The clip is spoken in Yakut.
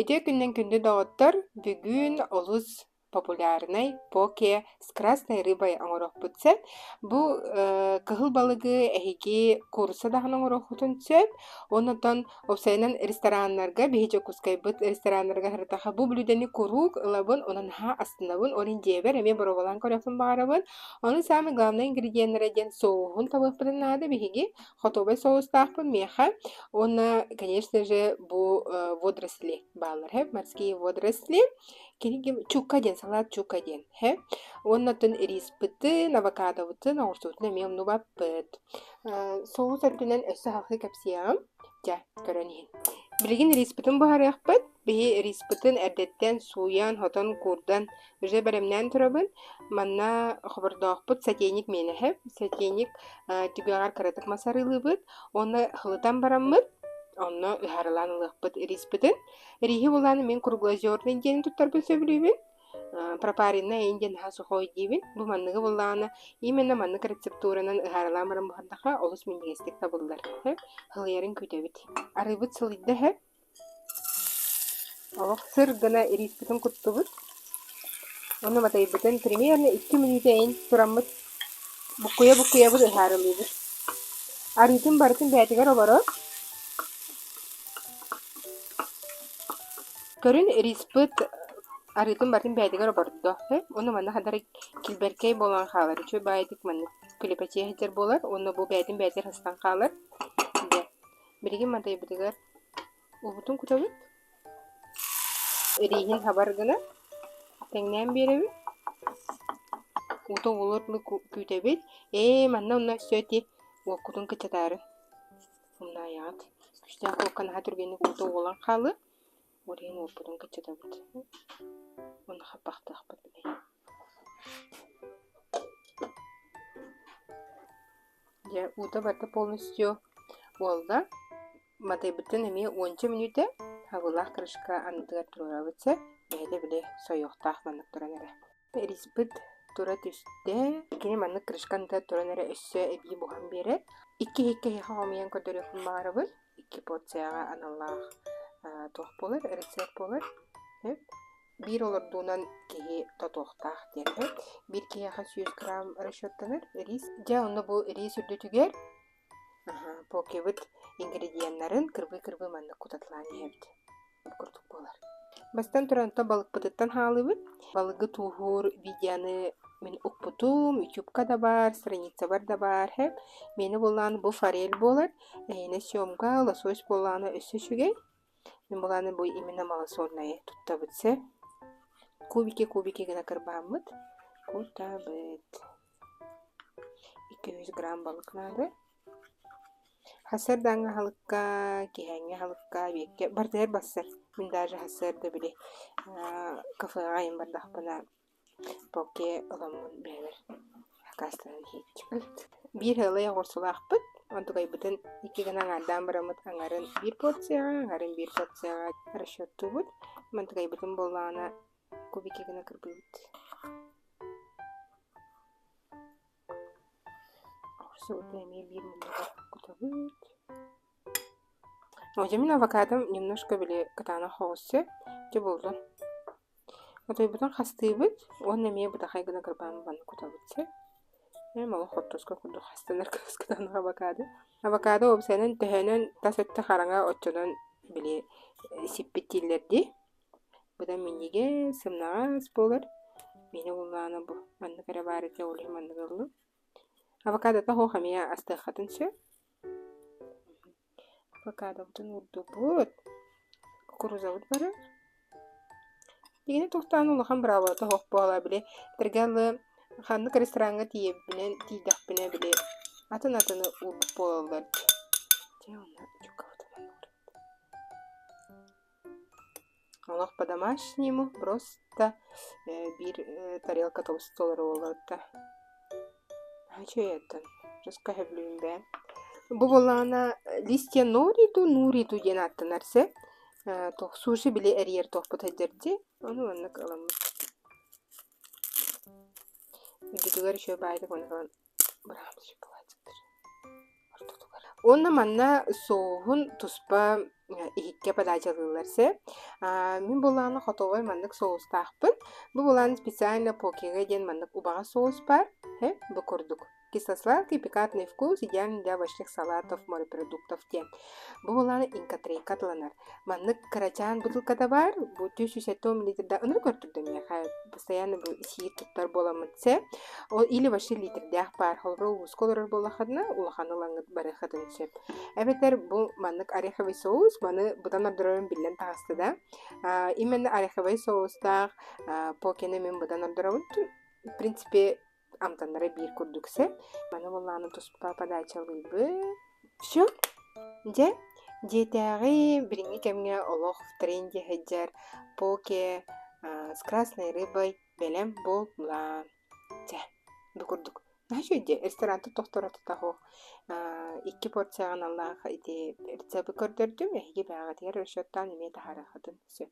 Үтүө күнүнэн күндү доҕоттор! Бүгүн олус популярнай поке с красной рыбой оҥоруохпут сөп. Бу кыһыл балыгы эһиги куурусса даҕаны оҥоруоххутун сөп. Оннотон уопсайынан рестораннарга, биһи Дьокуускайбыт рестораннарыгар сырыттахха бу бүлүүдэни куруук ылабын, онон наһаа астынабын. Ол иһин дьиэбэр эмиэ боруобалаан көрүөхпүн баҕарабын. Ону самый главный ингредиеннэрэ диэн соуһун табыахпытын наада биһиги. Хотуобай соустаахпын миэхэ. Уонна, конечно же, бу водоросли бааллар, һэ, морские водоросли. Киниги чука диэн, салат чука диэн, һэ. Уонна оттон ириспытын, авокадобытын, оҕурсубутун эмиэ умнубаппыт. Соус өртүнэн өссө салгыы кэпсиэҕим. Дьэ, көрөн иһин. Билигин ириспитин буһарыахпыт. Биһи ириспитин эрдэттэн сууйан, хотон, куурдан Уже бэлэмнээн турабын. Манна хобордоохпут сотейник миэнэһэ. Сотейник түгэҕэр кыратык мас арыылыыбыт. Уонна һылытан бараммыт, онно ыһаарылаан ылыахпыт ириспитин. Риһи булааны мин круглозерный диэни туттарбын сөбүлүүбүн. Пропаренный эйин диэн наһаа сухой диибин. Бу манныгы буллаҕына именно маннык рецептуранан ыһаарылаан баран буһардаха олус минньигэстик табыллар. Һылыйарын күүтэбит. Арыыбыт сылыйда иһэ. Олох сыр гына ирииспитин куттубут, уонна батайбытын примерно 2 мүнүүтэ эйин тураммыт буккуйа-буккуйабыт ыһаарылыыбыт. Арыытын барытын бэйэтигэр олорор. Көрүн ирииспит арыытын барытын бэйэтигэр обордо. Уонна манна хадары килбэркэй буолан хаалар. Үчүгэй баайдык маннык күлүпэчийэ сылдьар буолар уонна бу бэйэтин бэйэтигэр сыстан хаалар. Дьэ, билигин матайбытыгар Уубутун кутабыт, ирииһин хабар гына тэҥнээн биэрэбит, уута уолуор дылы күүтэбит. Ээ, манна онно өссө ити уоккутун кыччатаары умнаайаҕыт. Күстээх уокка наһаа түргэнник уута уолан хаалыа, ол иһин уоппутун кыччатабыт. Уонна хаппахтыахпыт билигин. Дьэ, уута барыта полностью уолла. Матайбытын эмиэ уонча мүнүүтэ хабыылаах крышка аннытыгар туруорабыт сөп. Бэйэтэ били сойуохтаах маннык туран эрэ. Риспит тура түстэ. Кини маннык крышка анныгар туран эрэ өссө эбии буһан биэрэр. Икки иһиккэ эһиэхэ хомуйан көрдөрүөхпүн баҕарабын. Икки порцияҕа аналлаах туох буолар, рецепт буолар. Сөп. Биир олордуунан киһи тотуохтаах диэн сөп. Биир киһиэхэ 100 грамм расчеттанар рис. Дьэ, онно бу рис үрдүтүгэр Покебыт ингредиеннарын кырбыы-кырбыы маннык кутаталаан иһэбит. Бу курдук буолар. Бастан туран то балыкпытыттан хаалыыбыт. Балыгы тууһуур видеоны мин укпутум, ютубка да баар, страницабар да баар. Миэнэ буоллаҕына бу форель буолар. Эһиэнэ съемка, лосось буоллаҕына өссө үчүгэй. Мин былааны бу именно малосольнайы туттабыт сөп. Кубики-кубики гына кырбааммыт. Кутабыт. 200 грамм балык наада. Сарсыардааҥҥы аһылыкка, киэһээҥҥи аһылыкка, эбиэккэ барытыгар барсар. Мин даже сарсыарда били кафеҕа айан бардахпына поке ыламмын бэйэбэр аккаастанан иһиэччибин. Биир ыалай оҕурсулаахпыт, онтукайбытын икки гына аҥаардаан бараммыт аҥарын биир порцияҕа, аҥарын биир порцияҕа расчеттуубут. Мантыкайбытын буоллаҕына кубики гына кырбыыбыт. Оҕурсубутун эмиэ биир муннугар кутабыт. Дьэ мин авокадом немножко били кытаанах соҕус сөп. Дьэ буоллун. Отойбутун хастыыбыт уонна эмиэ бытахай гына кырбаан манна кутабыт сөп. Эм олох хортуоска курдук хастанар кытаанах авокадо. Авокадо уопсайынан төһөнөн тас өттө хараҥа оччонон били сиппит дииллэр дии. Быдан минньигэс, сымнаҕас буолар. Миэнэ буоллаҕына бу маннык эрэ баар этэ, ол иһин маннык ыллым. Авокадота суох эмиэ астыаххытын сөп. Авокадобытын уурдубут. Кукурузабыт барар. Дигини туохтаан улахан быраабылата суох буола били этэргэ дылы ханнык рестораҥҥа тиийэбинэн тиийдэхпинэ били атын атыны уурбут буолаллар дии. Дьэ онно чуккабытын уурабыт. Олох по-домашнему просто биир тарелка толору буолла. Үчүгэй Жестко сөбүлүүбүн бэйэм. Бу буоллаҕына листья нориту нуриту диэн ааттанар сөп. Туох суши били эрийэр туохпут сылдьар дии. Ону маннык ыламмыт. Үрдүгэр үчүгэй баайдык ону ылан быраҕан шоколадчиктар ортотугар. Уонна манна соуһун туспа Иһиккэ подачалыыллар сөп. Мин буоллаҕына хотовой маннык соустаахпын. Бу буолан специально покега диэн маннык убаҕас соус баар. Бу курдук. Кисло-сладкий пикантный вкус идеальный для овощных салатов, морепродуктов диэн. Бу буоллаҕына инкатрейка атыланар. Маннык кырачаан бутылката баар. Бу 370 миллилитрда ынырык көрдүрдэ миэхэ. Постоянно бу сиир туттар буоламмыт сэ. Ол или вообще литрдээх баар. Холобура улууска олорор буоллаххытына улахан ылаҥҥыт барыаххытын сөп. Эбэтэр бу маннык ореховый соус, маны быдан ордорорум биллэн таҕыста да. Именно ореховый соустаах покены мин быдан ордоробун. В принципе, амтаннара биир курдук сөп. Маны буоллаҕына туспа подачалыыбын. Все. Дьэ, дьиэтээҕи билиҥҥи кэмҥэ олох в тренде сылдьар поке с красной рыбой бэлэм буолла. Чэ, бу курдук. Наһаа үчүгэй дии, ресторантан тохторо тутаһыах икки порцияҕа аналлаах ити рецебы көрдөрдүм, эһиги бэйэҕитигэр расчеттаан эмиэ таһаарыаххытын сөп.